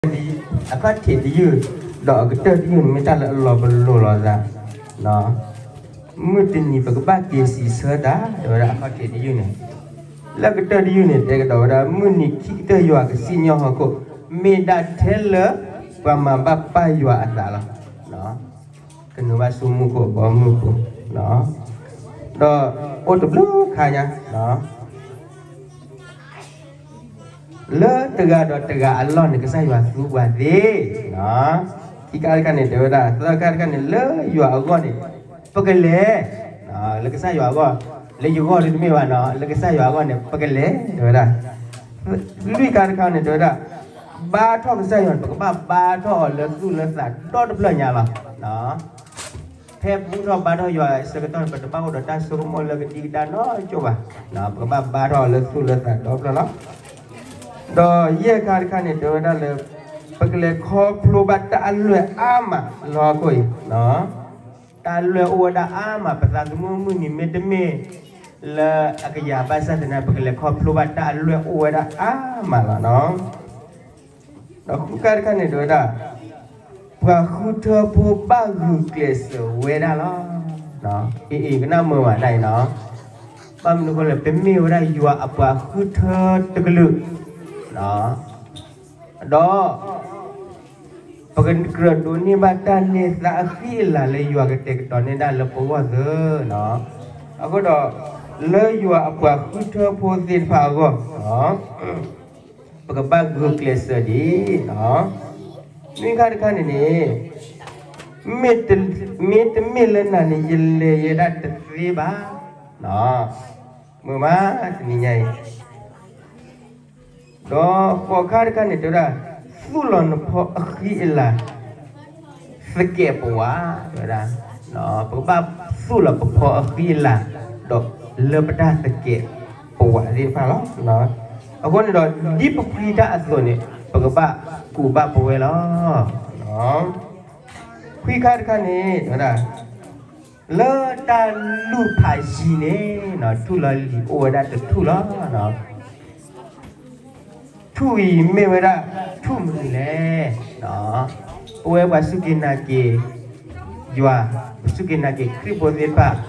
အခီၣ်ထံးတယုၢ်, ဒီးအကတၢၢ်တယုၢ်န့ၣ် မ့ၢ်တၢ်လၢအလီၤပလိာ်လိာ်သး, မုၢ်တနံၤပကဘၣ်က့ၤစံးဆၢတၢ် တဲဝဲဒၣ်အခီၣ်ထံးတယုၢ်န့ၣ်, လၢကတၢၢ်တယုၢ်န့ၣ် တဲကဒီးဝဲဒၣ် မုၢ်နံၤခံကတၢၢ်ယွၤကစံၣ်ညီၣ်ဟီၣ်ခိၣ်, မ့ၢ်ဒၣ်ထဲလၢပှၤမၤဘၣ်ပၢ်ယွၤအသးလီၤ. ကနုာ်ဘၣ်ဆူမူခိၣ်အဘီအမုၢ်ပူၤ, ဒီးအိၣ်တဘျုးခါညါ လၢတဂၤဒီးတဂၤအလီၢ်န့ၣ် ကစၢ်ယွၤသူပှၤသ့, ခံခါတခါန့ၣ် တဲဝဲဒၣ် သၢခါတခါန့ၣ် လၢယွၤအဂီၢ်န့ၣ် ပကလဲၤ, လၢကစၢ်ယွၤအဂီၢ်, လၢယဂီၢ်ဒ်တမ့ၢ်ဘၣ်နီၤ, လၢကစၢ်ယွၤအဂီၢ်န့ၣ် ပကလဲၤ တဲဝဲဒၣ်, လွံၢ်ခါတခါန့ၣ် တဲဝဲဒၣ် ဘါထီၣ်ကစၢ်ယွၤန့ၣ် ပကဘၣ်ဘါထီၣ်အီၤလၢသူၣ်လၢသးဒီတဖျၢၣ်ညါလီၤ. ဖဲဘူၣ်ထီၣ်ဘါထီၣ်ယွၤအဆၢကတီၢ်န့ၣ် ပတဘၣ်အိၣ်ဒီးတၢ်ဆိကမိၣ်လၢကဒံကဒါနီတကီၢ်ဘၣ်, ပကဘၣ်ဘါထီၣ်အီၤလၢသူၣ်လၢသးဒီဖျၢၣ်လီၤ. ဒီးယဲၢ်ခါတခါန့ၣ် တဲဝဲဒၣ်လၢ ပကလဲၤခီဖျိဘၣ်တၢ်အလွဲၢ်အါမးလၢဟီၣ်ခိၣ်အံၤ, တၢ်အလွဲၢ်အိၣ်ဝဲဒၣ်အါမး ပသးသမူမုၢ်နံၤမ့တမ့ၢ် လၢအကယၤဘၣ်ဆၣ်သနာ်က့ ပကလဲၤခီဖျိဘၣ်တၢ်အလွဲၢ်အိၣ်ဝဲဒၣ်အါမးလီၤ. ဒီးဃုခါတခါန့ၣ် တဲဝဲဒၣ် ပှၤဃုထၢဖိဘၣ်ဂုာ်ကျဲးစၢးဝဲဒၣ်လီၤ. အံၤ ကနၣ်မုာ်ဘၣ်ဒ်အံၤနီၤ, ဘၣ်မနုၤအဃိလဲၣ် ပမ့ၢ်ဝဲဒၣ်ယွၤအပှၤဃုထၢတကလုာ်, ဒီး ပကကြၢးဒိးန့ၢ်ဘၣ်တၢ်န့ၢ်သါအဃံအလၤလၢယွၤကတဲာ်ကတီၤန့ၢ်ဒၣ်လၢပဂီၢ်သ့. အဃိဒီး လၢယွၤအပှၤဃုထၢဖိသ့ၣ်တဖၣ်အဂီၢ် ပကဘၣ်ဂုာ်ကျဲးစၢးဒံး, နွံခါတခါန့ၣ်န့ၣ် မ့တမ့ၢ်လၢနၤန့ၣ် ယလဲၤယဲဒၣ်တသ့ဘၣ်, မုာ်မးတနံၤညါအံၤ ဒီးဃိးခါတခါန့ၣ် တဲဝဲဒၣ် သူၣ်လီၤနဖီအဃံအလၤ သကဲးပဝး, တဲဝဲဒၣ် ပကဘၣ်သူၣ်လီၤပဖီအဃံအလၤ ဒီးလၢပတၢ်သကဲးပဝးသ့ၣ်တဖၣ်လီၤ. အဃိန့ၣ်ဒီး ဒ်ပဖှံတၢ်အသိးန့ၣ် ပကဘၣ်ကူးဘၣ်ပဝဲလီၤ. ခွံခါတခါန့ၣ် တဲဝဲဒၣ် လၢတၢ်လူၢ်ဖးယံၤန့ၣ် ထူၣ်လီၤလံၤအိၣ်ဝဲဒၣ်တထူၣ်လီၤ. ထူၣ်အံၤမ့ၢ်ဝဲဒၣ်ထူၣ်မနုၤလဲၣ်. ပဝဲပှၤစူၢ်က့ၤနာ်က့ၤယွၤ, ပစူၢ်က့ၤနာ်က့ၤခရံာ်ဖိသ့ၣ်တဖၣ်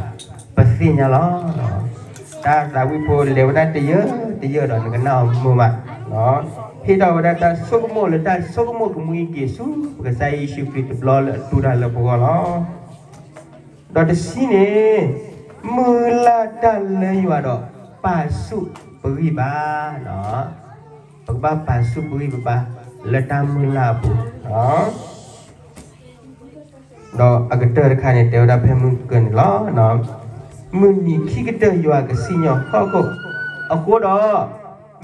ပသ့ၣ်ညါလီၤ. တၢ်သးဝံၣ်ဖိလဲၤဝဲဒၣ်တယၢၢ်တယၢၢ်ဒီး နကနၣ်အီၤမုာ်မး, ဟ့ၣ်ထီၣ်ဝဲဒၣ်တၢ်ဆိကမိၣ်လၢတၢ်ဆိကမိၣ်ကမှံက့ၤဆူ ပကစၢ်ယ့ၣ်ၡူးခရံာ်တဘျီလၢအတူၢ်တၢ်လၢပဂီၢ်လီၤ. ဒီးတဆံန့ၣ် မုၢ်လၢ်တၢ်လၢယွၤဒီး ပာ်ဆူၣ်ပဂံၢ်ဘါ, ပကဘၣ်ပာ်ဆူၣ်ပဂံၢ်ပဘါ လၢတၢ်မုၢ်လၢ်အပူၤ, ဒီးအကတၢၢ်တခါန့ၣ် တဲဝဲဒၣ်ဖဲမုၢ်ကၢန့ၣ်လီၤ. မုၢ်နံၤခံကတၢၢ်ယွၤကစံၣ်ညီၣ်ဟီၣ်ခိၣ်, အဃိဒီး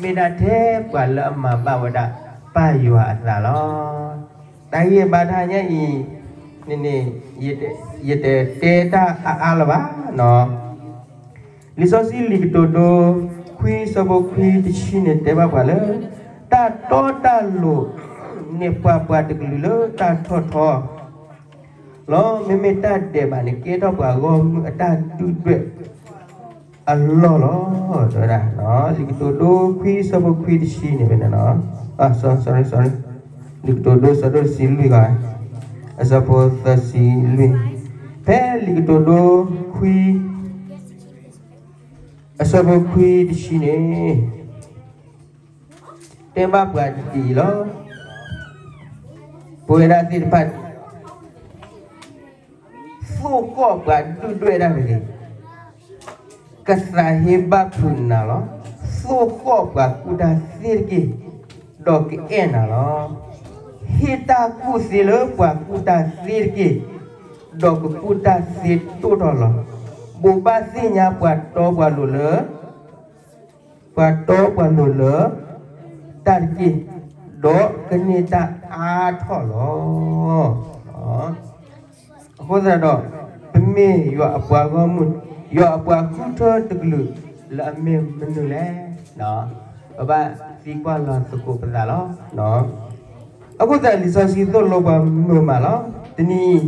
မ့ၢ်ဒၣ်ထဲပှၤလၢအမၤဘၣ်ဝဲဒၣ် ပၢ်ယွၤအသးလီၤ. တၢ်ဂ့ၢ်ဘါထါညါအံၤန့ၣ်န့ၣ် ယတတဲတၢ်အါအါလၢၤဘၣ်. လံာ်စီဆှံလံာ်ကတိၤဒိ ခွံဆၢဖိခွံတဆံန့ၣ် တဲဘၣ်ပှၤလၢ တၢ်တီတၢ်လိၤ န့ၢ်ပှၤပှၤတကလုာ်လၢတၢ်ထီၣ်ထီလီၤ. မ့မ့ၢ်တၢ်ဒဲးဘးန့ၣ် ကဲထီၣ်ပှၤဂီၢ်မုၢ်အတၢ်ဒုၣ်ဒွဲၣ်အလီၢ်လီၤ. တဲဝဲဒၣ် လံာ်ကတိၤဒိခွံဆၢဖိခွံတဆံန့ၣ် ဖဲန့ၣ် sorry sorry, လံာ်ကတိၤဒိဆၢဒိၣ်တဆံလွံၢ်ဂၤ အဆၢဖိသၢဆံလွံၢ်, ဖဲလံာ်ကတိၤဒိခွံ အဆၢဖိခွံတဆံန့ၣ် တဲဘၣ်ပှၤဒ်အံၤလီၤ. ပဝဲဒၣ်သ့ၣ်တဖၣ် သိၣ်ဃီၣ်ပှၤဒုၣ်ဒွဲၣ်ဒၣ်တဂ့ၤ, ကသးဟ့ဘၣ်ဖုးနၤလီၤ. သိၣ်ဃီၣ်ပှၤကူၣ်တၢ်သ့တက့ၢ်, ဒီးကအဲၣ်နၤလီၤ. ဟ့ၣ်တၢ်ကူၣ်သ့လၢပှၤကူၣ်တၢ်သ့တက့ၢ်, ဒီးကကူၣ်တၢ်သ့ဒိၣ်ထီၣ်လီၤ. ဘိးဘၣ်သ့ၣ်ညါပှၤတီပှၤလိၤလၢ ပှၤတီပှၤလိၤလၢ တၢ်တက့ၢ်, ဒီးကန့ၢ်တၢ်အါထီၣ်လီၤ. အဃိသတးဒီး ပမ့ၢ်ယွၤအပှၤဂီၢ်မုၢ်, ယွၤအပှၤဃုထၢတကလုာ်လၢအမ့ၢ်မနုၤလဲၣ်. ပဘၣ်သံကွၢ်လီၤသကိးပသးလီၤ. အဃိသတး လံာ်စီဆှံသိၣ်လိပှၤမုာ်မးလီၤ. တနံၤ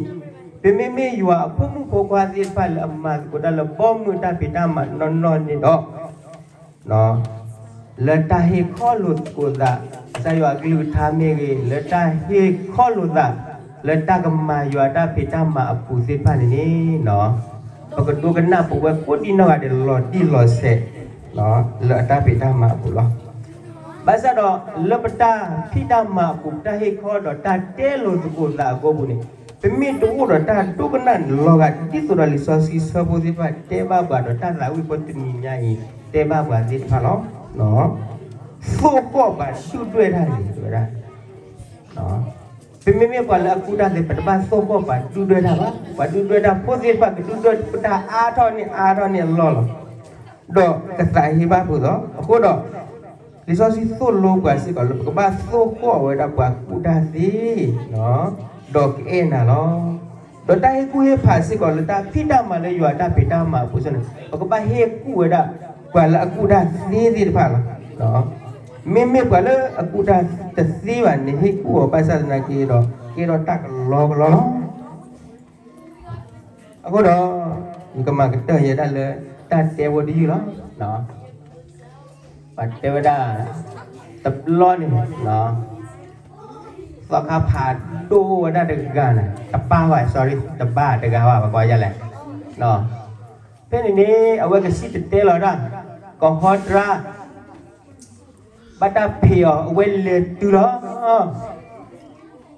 အံၤ ပမ့မ့ၢ်ယွၤအဖိမုၣ်ဖိခွါသ့ၣ်တဖၣ်လၢအမၤသကိးတၢ်လၢဘီမုၢ်တၢ်ဖံးတၢ်မၤနီၢ်နီၢ်န့ၣ်ဒီး, လၢတၢ်ဟ့ၣ်ခီလိာ်သကိးသး, ကစၢ်ယွၤအကလုၢ်ကထါမ့ၢ်ဂ့ၤ, လၢတၢ်ဟ့ၣ်ခီလိာ်သး, လၢတၢ်ကမၤယွၤတၢ်ဖံးတၢ်မၤအပူၤသ့ၣ်တဖၣ်န့ၣ်န့ၣ်, ပကဒိကနၣ်ပဝဲကိးဒံနီၢ်ဂၤဒဲးလီၤတံၢ်လီၤဆဲး, လၢအတၢ်ဖံးတၢ်မၤအပူၤလီၤ. ဘၣ်ဆၣ်ဒီး လၢပတၢ်ဖံးတၢ်မၤအပူၤ ပတၢ်ဟ့ၣ်ခီဒီးတၢ်တဲလိာ်သကိးသးအဂီၢ်ပူၤန့ၣ်, ပမ့ၢ်တအိၣ်ဒီးတၢ်ဒိကနၣ်လီၤဂာ်ဒ်သိးဒီးလံာ်စီဆှံဆၢဖိသ့ၣ်တဖၣ်တဲဘၣ်ပှၤဒီးတၢ်သးဝံၣ်ဖိတနံၤညါအံၤ တဲဘၣ်ပှၤသ့ၣ်တဖၣ်လီၤ. သိၣ်ဃီၣ်ပှၤဒုၣ်ဒွဲၣ်တၢ်န့ၣ် တဲဝဲဒၣ် ပမ့မ့ၢ်ပှၤလၢအကူၣ်တၢ်သ့ ပတဘၣ်သိၣ်ဃီၣ်ပှၤဒုၣ်ဒွဲၣ်တၢ်ဘၣ်. ပှၤဒုၣ်ဒွဲၣ်တၢ်ဖိသ့ၣ်တဖၣ် ကဒုၣ်ဒွဲၣ်ပတၢ်အါထီၣ်န့ၢ်အါထီၣ်န့ၢ်အလီၢ်လီၤ. ဒီးကသးဟ့ဘၣ်ဖိသီး အဃိဒီး လံာ်စီဆှံသိၣ်လိပှၤစ့ၢ်ကီးလၢပကဘၣ်သိၣ်ဃီၣ်ဝဲဒၣ်ပှၤကူၣ်တၢ်သ့, ဒီးကအဲၣ်နၤလီၤ. ဒီးတၢ်ဟ့ၣ်ကူၣ်ဟ့ၣ်ဖးစ့ၢ်ကီးလၢတၢ်ဖံးတၢ်မၤလၢယွၤတၢ်ဖံးတၢ်မၤအပူၤစ့ၢ်န့ၣ် ပကဘၣ်ဟ့ၣ်ကူၣ်ဝဲဒၣ် ပှၤလၢအကူၣ်တၢ်သ့သ့ၣ်တဖၣ်လီၤ. မ့မ့ၢ်ပှၤလၢအကူၣ်တၢ်တသ့ဘၣ်န့ၣ် ဟ့ၣ်ကူၣ်အီၤဘၣ်ဆၣ်သနာ်က့ဒီး ကဲထီၣ်တၢ်ကလီကလီလီၤ. အဃိဒီး ယကမၤကတၢၢ်ယဲဒၣ်လၢ တၢ်တဲဖိတယုၢ်လီၤ. ပှၤတဲဝဲဒၣ် တဘျီန့ၣ် သီခါဖးဒိၣ်ဝဲဒၣ်တဂၤန့ၣ် တပၢ်ဘၣ် sorry တဘၣ်တဂၤဘၣ် ပှၤကိးယၤလဲၣ်. ဖဲန့ၣ်န့ၣ် အဝဲကစံၣ်တဲၤတဲလီၤတၢ် ကဟီတြါ ဘၣ်တၢ်ဖံးအီၤ အဝဲလဲၤတုၤလီၤ.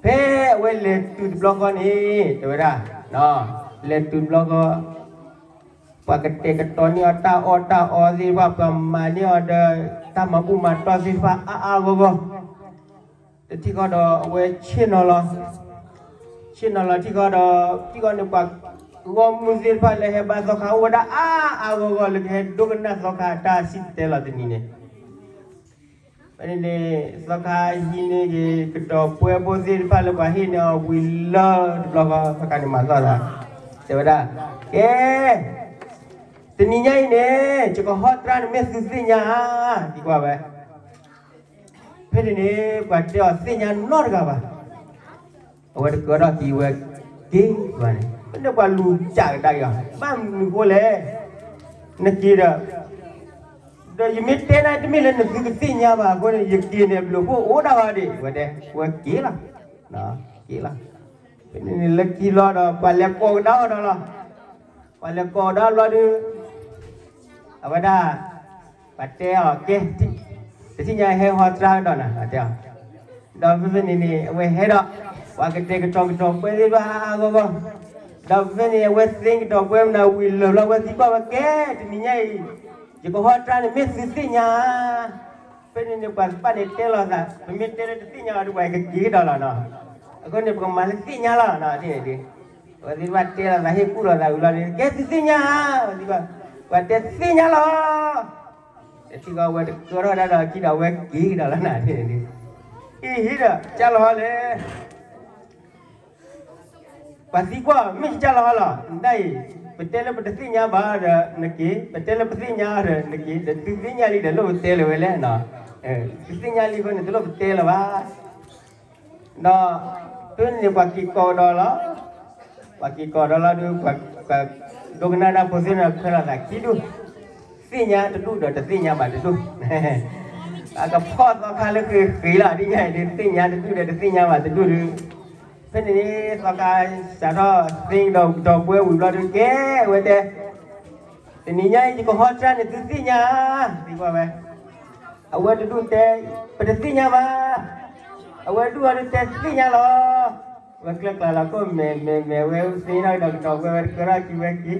ဖဲအဝဲလဲၤတုၤတဘျီဃီန့ၣ် တဲဝဲဒၣ် လဲၤတုၤတဘျီဃီ ပှၤကတဲာ်ကတီၤန့ၢ်အီၤတၢ်အီၣ်တၢ်အီသ့ၣ်တဖၣ် ပှၤမၤန့ၢ်အီၤဒီး တၢ်မၤဘူၣ်မၤတီၢ်သ့ၣ်တဖၣ်အါအါဂီၢ်ဂီၢ် တထံၣ်ဃီဒီးအဝဲဆ့ၣ်နီၤလီၤ. ဆ့ၣ်နီၤလီၤထံၣ်ဃီဒီး ထံၣ်ဃီန့ၣ်ပှၤဂီၢ်မုၢ်သ့ၣ်တဖၣ်လၢဟဲဘါသီခါအိၣ်ဝဲဒၣ်အါအါဂီၢ်ဂီၢ်လၢကဟဲဒိကနၣ်သီခါအတၢ်စံၣ်တဲၤတဲလီၤတနံၤန့ၣ် ဖဲန့ၣ်န့ၣ် သီခါဟံးန့ၢ်က့ၤကတီၤပှဲၤဖိသ့ၣ်တဖၣ်လၢပှၤဟ့ၣ်န့ၢ်အီၤဝံၤလၢတဘျီဃီ သီခါန့ၣ်မၤသီၣ်သး တဲဝဲဒၣ် ကဲ တနံၤညါအံၤန့ၣ် ယကဟီတြါန့ၣ်မ့ၢ်သုသ့ၣ်ညါဧါ သံကွၢ်ဝဲ ဖဲန့ၣ်န့ၣ် ပှၤတဲအီၤသ့ၣ်ညါနီတဂၤဘၣ်. အဝဲတကၢထီၣ်က့ၤဝဲက့ၤဘၣ်န့ၣ် ဖဲန့ၣ်ပှၤလူၤကးကဒါက့ၤအီၤ ဘၣ်မနုၤဃိလဲၣ် နက့ၤဒီး ဒီးယမ့ၢ်တဲနၤတမ့ၢ်လၢနသုကသ့ၣ်ညါဘၣ်အဃိန့ၣ် ယက့ၤန့ၣ်ဘျုးဖှိၣ်အိၣ်ဒၣ်ဝဲဒၣ် ဝဲတဲ ဝဲက့ၤလီၤ က့ၤလီၤ. ဖဲန့ၣ်န့ၣ်လၢခံလီၤဒီး ပှၤလဲၤကိးကဒါအီၤဒီးလီၤ. ပှၤလဲၤကိးကဒါအီၤဘျီဒီး အဝဲဒၣ် ပှၤတဲအီၤကဲ တသ့ၣ်ညါဟဲဟီတြါကဒီးနၤ တဲအီၤ ဒီးဖဲဖဲန့ၣ်န့ၣ် အဝဲဟဲဒီး ပှၤကတဲာ်ကတီၤကတီၤပှဲၤသ့ၣ်တဖၣ်အါအါဂီၢ်ဂီၢ် ဒီးဖဲဖဲန့ၣ် အဝဲသ့ကတီၤပှဲၤမနုၤဝံၤလၢာ်ဘျီ အဝဲသံကွၢ်ဝဲကဲ တနံၤညါအံၤ ယကဟီတြါန့ၣ်မ့ၢ်သုသ့ၣ်ညါ ဖဲန့ၣ်န့ၣ် ပှၤသ့ၣ်တဖၣ်န့ၣ်တဲလိာ်သး ပမ့ၢ်တဲလၢတသ့ၣ်ညါအီၤဒီး ပှၤကက့ၤကဒီးလီၤနီၤ. အဃိန့ၣ် ပကမၤလၢသ့ၣ်ညါလီၤနီၤ ဒ်န့ၣ်ဒ် အဝဲသ့ၣ်တဖၣ်တဲလိာ်သး ဟ့ၣ်ကူၣ်လိာ်သးဝံၤလီၤန့ၣ် ကဲသုသ့ၣ်ညါဧါ ပှၤတဲသ့ၣ်ညါလီၤ. တထံၣ်ဃီဝဲတကၢထီၣ်ဒၣ်ဒီးခံဒီး အဝဲက့ၤကဒီးလီၤနီၤ ဒ်န့ၣ်ဒ် အံၤဟံးဒီး ကၢ်လီၤဟီလဲၣ် ပှၤသံကွၢ် မ့ၢ်ယကၢ်လီၤဟီလီၤ နဒၣ်အံၤ ပတဲလၢပတသ့ၣ်ညါဘၣ်ဒီးနက့ၤ ပတဲလၢပသ့ၣ်ညါဒီးနက့ၤ ဒီးသုသ့ၣ်ညါလံဒီးလိၣ်ပတဲလၢၤဝဲလဲၣ်နီၤ. သုသ့ၣ်ညါလံအဃိန့ၣ် တလိၣ်ပတဲလၢၤဘၣ် ဒီး ဖဲန့ၣ်ပှၤက့ၤကိးကဒီးလီၤ. ပှၤက့ၤကိးဒီးလီၤဒီး ပှၤဒိကနၣ်တၢ်ဖိသ့ၣ်တဖၣ်ခွဲးလိာ်သးခံဒူၣ်, သ့ၣ်ညါတဒူၣ်ဒီးတသ့ၣ်ညါဘၣ်တဒူၣ်, အကဖီၣ်သီခါလၢဃ့ဃ့လီၤ ဒ်ညါအံၤဒ် သ့ၣ်ညါတဒူၣ်ဒီးတသ့ၣ်ညါဘၣ်တဒူၣ်ဒီး, ဖဲန့ၣ်န့ၣ် သီခါစးထီၣ်သ့ကဒီးကတီၤပှဲၤဝံၤဘျီဒီး ကဲဝဲတဲ တနံၤညါအံၤ ယကဟီတြါန့ၣ် သုသ့ၣ်ညါဧါ, သံကွၢ်ဝဲ, အဝဲတဒူၣ်တဲ, ပတသ့ၣ်ညါဘၣ်, အဝဲဒူၣ်အီၤဒုးတဲသ့ၣ်ညါလီၤ, ဝဲကျဲကျါလီၤ ကိးမဲာ်မဲာ်မဲာ်ဝဲသ့ဒီးကတီၤပှဲၤဝဲတကၢထီၣ်ခံဝဲခံ,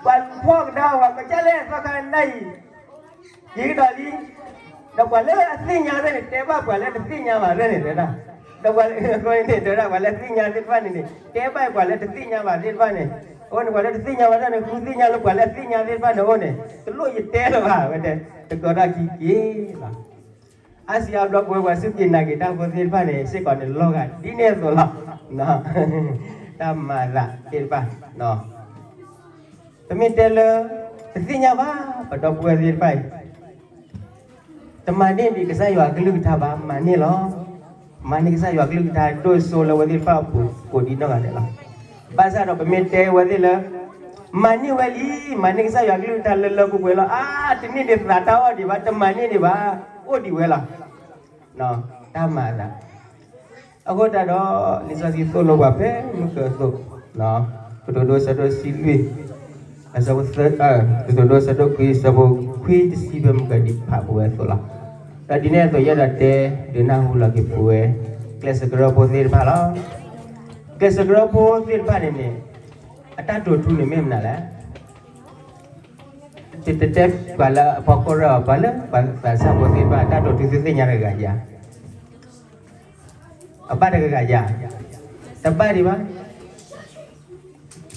ပှၤဖီၣ်ကဒါအီၤ ပှၤကစၢ်လဲၣ် သီခါနၣ်အံၤ က့ၤကဒီးလံ, ဒီးပှၤလၢအသ့ၣ်ညါသ့ၣ်န့ၣ် တဲဘၣ်ပှၤလၢတသ့ၣ်ညါဘၣ်သ့ၣ်န့ၣ် တဲဒၣ်, ဒီးပှၤလၢအသ့ၣ်ညါသ့ၣ်တဖၣ်န့ၣ်န့ၣ် တဲဘၣ်ပှၤလၢတသ့ၣ်ညါဘၣ်သ့ၣ်တဖၣ်န့ၣ်, အဃိန့ၣ် ပှၤလၢတသ့ၣ်ညါဘၣ်သ့ၣ်န့ၣ် ဃုသ့ၣ်ညါလၢပှၤလၢအသ့ၣ်ညါသ့ၣ်တဖၣ်န့ၣ်အအိၣ်န့ၣ် တလိၣ်ယတဲလၢၤဘၣ် ဝဲတဲ, တကတီၢ်ထီၣ်ခံက့ၤလီၤ. အါစုအါဘျီပဝဲပှၤစူၢ်က့ၤနာ်က့ၤတၢ်ဖိသ့ၣ်တဖၣ်န့ၣ် စ့ၢ်ကီးန့ၣ်လီၤဂာ်ဒ်န့ၣ်အသိးလီၤ. တၢ်မၤသးသ့ၣ်တဖၣ် ပမ့ၢ်တဲလၢ တသ့ၣ်ညါဘၣ် ပဒီပုၢ်ဝဲၢ်သ့ၣ်တဖၣ်အံၤ တမၤန့ၢ်ဒံးကစၢ်ယွၤအကလုၢ်ကထါဘၣ် မၤန့ၢ်လီၤ. မၤန့ၢ်ကစၢ်ယွၤအကလုၢ်ကထါဒိၣ်စိလၢအဝဲသ့ၣ်တဖၣ်အပူၤကိးဒံနီၢ်ဂၤဒဲးလီၤ. ဘၣ်ဆၣ်ဒီးပမ့ၢ်တဲဝဲသ့ၣ်လၢ မၤန့ၢ်ဝဲလံ, မၤန့ၢ်ကစၢ်ယွၤအကလုၢ်ကထါလၢလၢပှဲၤပှဲၤလီၤ. အါ တန့ၢ်ဒံးသးတၢ်အီၣ်ဒံးဘၣ်, တမၤန့ၢ်ဒံးဘၣ်. အိၣ်ဒံးဝဲလီၤ. တၢ်မၤအသး အဃိသတးဒီး လံာ်စီဆှံသိၣ်လိပှၤဖဲမုၢ်ကၢၤအသိး, ကတိၤဒိအဆၢဒိၣ်တဆံလွံၢ်, အဆၢဖိသၢ, ကတိၤဒိအဆၢဒိၣ်ခွံ အဆၢဖိခွံတဆံဖဲမုၢ်ကၢၤဒံးဖးပဝဲအသိးလီၤ. ဒီးဒ်န့ၣ်အသိး ယအဲၣ်ဒိးတဲဒုးနၢ်ဟူလီၤက့ၤပဝဲ ကျဲးစၢးကရၢဖိသ့ၣ်တဖၣ်လီၤ. ကျဲးစၢးကရၢဖိသ့ၣ်တဖၣ်န့ၣ်န့ၣ် အတၢ်တိာ်ထူန့ၣ်မ့ၢ်မနုၤလဲၣ်. တတဲပှၤလၢအဖီခိၣ်ရၢၢ်အီၤ ပှၤလၢပှၤသးစၢ်ဖိသ့ၣ်တဖၣ် အတၢ်တိာ်ထူသုသ့ၣ်ညါတဂၤဧါ. အဘၣ်တဂၤဧါ. တဘၣ်ဒံးဘၣ်.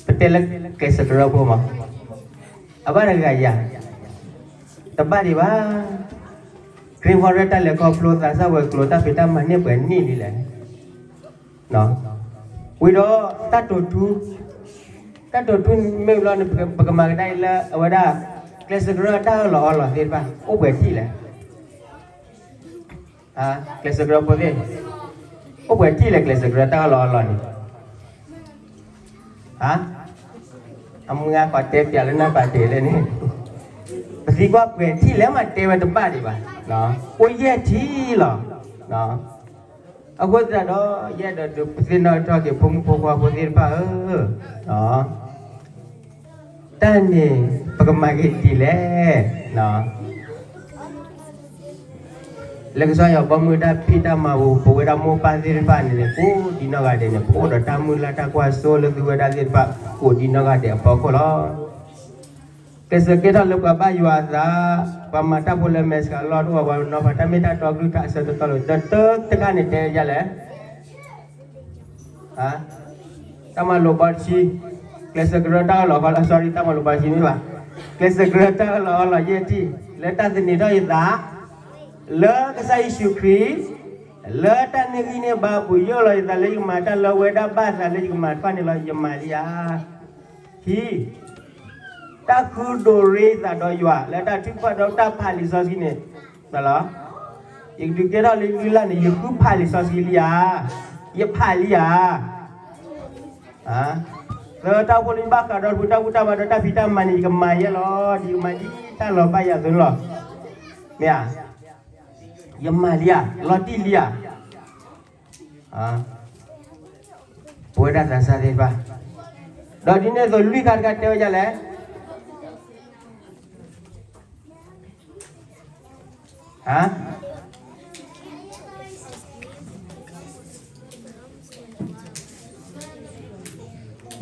ပတဲလၢကျဲးစၢးကရၢဖိမး အဘၣ်တဂၤဧါ. တဘၣ်ဒံးဘၣ်. ခရံာ်ဖိရဲၣ်တၢ်လဲၤခီဖျိ သးစၢ်ဝဲၤကျိၤ တၢ်ဖံးတၢ်မၤန့ၢ်ပှဲၤနံၣ်လံလဲၣ်. ဝံၤဒီးတၢ်တိာ်ထူ, တၢ်တိာ်ထူမ့ၢ်ဘျီန့ၣ် ပကမၤကဒါအံၤလၢအဝဲဒၣ် ကျဲးစၢးကရၢတၢ်အၢၣ်လီၤအီလီၤသ့ၣ်တဖၣ် အိၣ်ပှဲၤထံၣ်လဲၣ်. ကျဲးစၢးကရၢဖိသ့ၣ်, အိၣ်ပှဲၤထံၣ်လဲၣ် ကျဲးစၢးကရၢတၢ်အၢၣ်လီၤအီလီၤန့ၣ်. အမုၢ်ဂၤကိးတဲပၠးလၢနၢ်ပာ်တ့ၢ်လၢန့ၣ်, ပသံကွၢ်ပှဲၤထံၣ်လဲၣ်မးတဲဝဲတဘၣ်ဒံးဘၣ်. အိၣ်ယဲၢ်ထံၣ်လီၤ. အဃိသတးဒီး ယအဲၣ်ဒိးဒုးပသ့ၣ်နီၣ်ထီၣ်က့ၤ ဖိမုၣ်ဖိခွါဖိသ့ၣ်တဖၣ်ဧၢ, တၢ်န့ၣ် ပကမၤက့ၤဒ်လဲၣ်. လၢကစၢ်ယွၤဘီမုၢ်တၢ်ဖံးတၢ်မၤပူၤ ပဝဲဒၣ်မိၢ်ပၢ်သ့ၣ်တဖၣ်န့ၣ်န့ၣ် ကိးဒံနီၢ်ဂၤဒဲးန့ၣ် ပအိၣ်ဒီးတၢ်မုၢ်လၢ်တၢ်ကွၢ်စိလၢသုဝဲဒၣ်သ့ၣ်တဖၣ် ကိးဒံနီၢ်ဂၤဒဲးအဖီခိၣ်လီၤ. ကျဲးစၢးကဲထီၣ်လၢပှၤဘၣ်ယွၤအသး, ပှၤမၤတၢ်ဖိလၢမဲာ်ဆှးလီၢ်တအိၣ်, ပှၤနီၤဖးတၢ်မ့ၢ်တၢ်တီကလုၢ်ကထါအဆၢကတီၢ်လီၤ. ဒီးတၢတခါန့ၣ်တဲဒ်လဲၣ်. တၢ်မၤလိာ်ဘီတဆံ, ကျဲးစၢးကရၢတၢ်အၢၣ်လီၤအီလီၤ, sorry, တၢ်မၤလိာ်ဘီတဆံမ့ၢ်ဘၣ်, ကျဲးစၢးကရၢတၢ်အၢၣ်လီၤအီလီၤယဲၢ်ထံၣ်, လၢတၢ်သန့ၤထီၣ်ယသး လၢကစၢ်ယ့ၣ်ၡူးခရံာ်, လၢတၢ်န့ၢ်ဂံၢ်န့ၢ်ဘါအပူၤ ယအၢၣ်လီၤယသးလၢယကမၤတၢ်လၢအဝဲဒၣ်ဘၣ်သးလၢယကမၤတဖၣ်န့ၣ်လီၤ. ယမၤလံဧါ. ခံ, တၢ်ဃုဒိးရ့ယသးဒီးယွၤ လၢတၢ်ထုကဖၣ်ဒီးတၢ်ဖးလံာ်စီဆှံန့ၣ်, ယကဒုးကဲထီၣ်လၢလုၢ်လၢ်န့ၣ် ယဃုဖးလံာ်စီဆှံလံဧါ, ယဖးလံဧါ. သၢ, တၢ်အိၣ်ဖှိၣ်လၢယဘၣ်ဃးဒီးတၢ်ဘူၣ်တၢ်ဘါဒီးတၢ်ဖံးတၢ်မၤန့ၣ် ယကမၤယဲလီၤ, ဒ်ယကမၤဒ်တၢ်လီၤဘၣ်ယၤအသိးန့ၣ်လီၤ. မ့ၢ်ဧါ. ယမၤလံဧါ, လီၤတံၢ်လံဧါ. ပဝဲဒၣ်သးစၢ်သ့ၣ်တဖၣ်, ဒီးဒ်န့ၣ်အသိးလွံၢ်ခါတခါတဲဝဲဒ်လဲၣ်.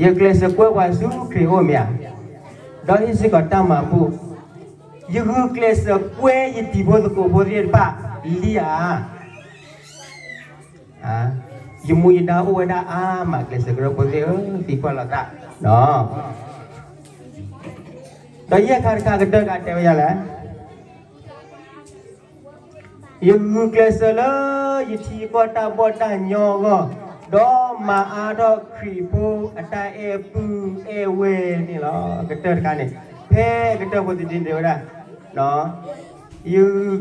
ယကျဲးစၢးကွဲပှၤဆူခရံာ်အအိၣ်မ့ၢ်ဧါ, ဒီးဟ့ၣ်စ့ၢ်ကီးတၢ်မၤဘူၣ်, ယဂုာ်ကျဲးစၢးကွဲယတံၤဖိသကိးဖိသ့ၣ်တဖၣ်လံဧါ. ယမူယဒါအိၣ်ဝဲဒၣ်အါမး ကျဲးစၢးကရၢဖိသ့ၣ်ဧၢ, သံကွၢ်လိာ်သး. ဒီးယဲၢ်ခါတခါကတၢၢ်တခါတဲဝဲဒ်လဲၣ်. ယဂုာ်ကျဲးစၢးလၢယထံယကီၢ်တၢ်ဘီၣ်တၢ်ညီအဂီၢ်, ဒီးမၤအါထီၣ်ခရံာ်ဖိအတၢ်အဲၣ်ပုၢ်အဲၣ်ဝဲၢ်န့ၣ်လီၤ. ကတၢၢ်တခါန့ၣ်, ဖဲကတၢၢ်ဖိတဒ့တဲဝဲဒၣ်, ယဂုာ်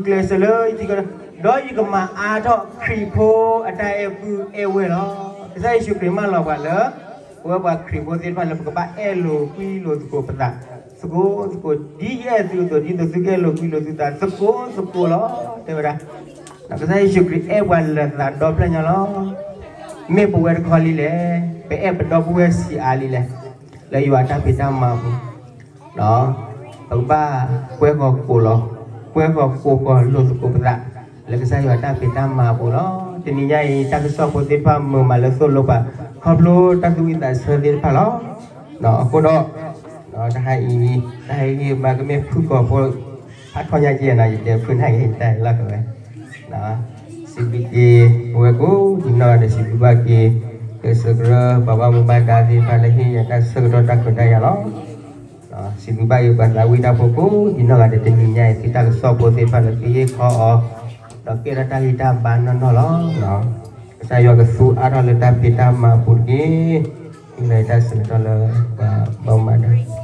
ကျဲးစၢးလၢယထံကီၢ်, ဒီးယကမၤအါထီၣ်ခရံာ်ဖိအတၢ်အဲၣ်ပုၢ်အဲၣ်ဝဲၢ်လီၤ. ကစၢ်ယ့ၣ်ၡူးခရံာ်မၢလီၤပှၤလၢ ပဝဲပှၤခရံာ်ဖိသ့ၣ်တဖၣ်လၢပကဘၣ်အဲၣ်လိာ်ကွံလိာ်သကိးပသး, သကိးသကိး, ဒ်ယအဲၣ်သုအသိး ဒ်သိးသုကအဲၣ်လိာ်ကွံလိာ်သုသး သကိးသကိးလီၤ တဲဝဲဒၣ်. ကစၢ်ယ့ၣ်ၡူးခရံာ်အဲၣ်ပှၤလၢာ်သးဒီဖျၢၣ်ညါလီၤ. မ့ၢ်ပဝဲတခီလံလဲၣ်, ပအဲၣ်ပဒီပုၢ်ဝဲၢ်ဆံးအါလံလဲၣ်, လၢယွၤတၢ်ဖံးတၢ်မၤအပူၤ ပကဘၣ်ကွဲဃီၤကိးလီၤ, ကွဲဃီၤကိးဃီၤလိာ်သကိးပသး လၢကစၢ်ယွၤတၢ်ဖံးတၢ်မၤအပူၤလီၤ. တနံၤညါအံၤ တၢ်ကစီၣ်ဖိသ့ၣ်တဖၣ်မုာ်မးလၢသိၣ်လိပှၤ ခီဖျိတၢ်သူၣ်ဝံၣ်သးဆၢသ့ၣ်တဖၣ်လီၤ. အဃိဒီး တဟါအံၤ တၢ်ဟ့ၣ်ဂံၢ်ဘါကမ့ၢ်ဖုၣ်ကိာ်ဖိ ဖးထီညါက့ၤနီၤ ယတဲဖုၣ်နာ်က့ၤတၢ်ဟ့ၣ်လီၤကဝဲ စံးဘျုးက့ၤ ပဝဲကိးဒံးနီၢ်ဂၤဒဲး စံးဘျုးဘၣ်က့ၤ ကျဲးစၢးကရၢ ပှၤဘၣ်မူဘၣ်ဒါသ့ၣ်တဖၣ်လၢဟ့ၣ်ယၤတၢ်ဆၢကတီၢ်တၢ်ခွဲးတၢ်ယာ်လီၤ. စံးဘျုးဘၣ်က့ၤပှၤသးဝံၣ်တၢ်ဖိကိးဒံးနီၢ်ဂၤဒဲး တနံၤညါအံၤ သုတၢ်ကစီၣ်ဖိသ့ၣ်တဖၣ်လၢသုဟ့ၣ်ခီအီၤ ဒီးကဲထီၣ်တၢ်ဂံၢ်တၢ်ဘါနီၢ်နီၢ်လီၤ. ကစၢ်ယွၤကသူအါထီၣ်လၢတၢ်ဖံးတၢ်မၤအပူၤတက့ၢ်. မ့ၢ်လၢတၢ်ဆၢကတီၢ်လၢပှၤဘၣ်မူဘၣ်ဒါ